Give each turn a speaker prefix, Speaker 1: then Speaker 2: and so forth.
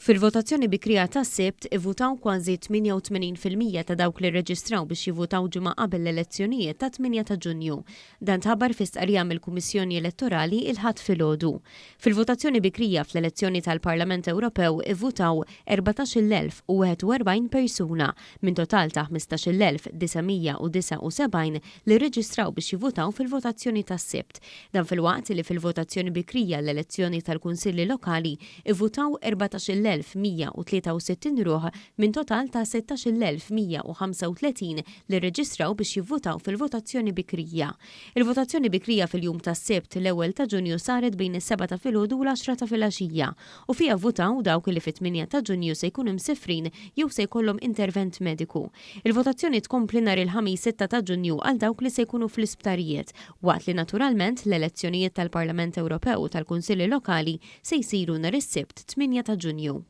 Speaker 1: Fil-votazzjoni bikrija tas-Sibt ivvutaw kważi 88% ta' dawk li rreġistraw biex jivvutaw ġimgħa qabel l-elezzjonijiet tat-8 ta' Ġunju. Dan tħabbar fi stqarrija mill-Kummissjoni Elettorali il-Ħadd filgħodu. Fil-votazzjoni bikrija fl-elezzjoni tal-Parlament Ewropew ivvutaw 14,041 persuna minn total ta' 15,979 li rreġistraw biex jivvutaw fil-votazzjoni tas-Sibt. Dan filwaqt li fil-votazzjoni bikrija l-elezzjoni tal-Kunsilli Lokali Ivvutaw 14,163 ruħ minn total ta' 16,135 li rreġistraw biex jivvutaw fil-votazzjoni bikrija. Il-votazzjoni bikrija fil-jum tas-Sibt, l-ewwel ta' Ġunju saret bejn is-sebgħa ta' filgħodu u l-għaxra ta' filgħaxija u fiha vvutaw dawk li fit-tmienja ta' Ġunju se jkunu msifrin jew se jkollhom intervent mediku. Il-votazzjoni tkompli nhar il-Ħamis 6 ta' Ġunju għal dawk li se jkunu fl-isptarijiet, waqt li naturalment l-elezzjonijiet tal-Parlament Ewropew u tal-Kunsilli Lokali se jsiru nhar is-Sibt 8 ta' Ġunju.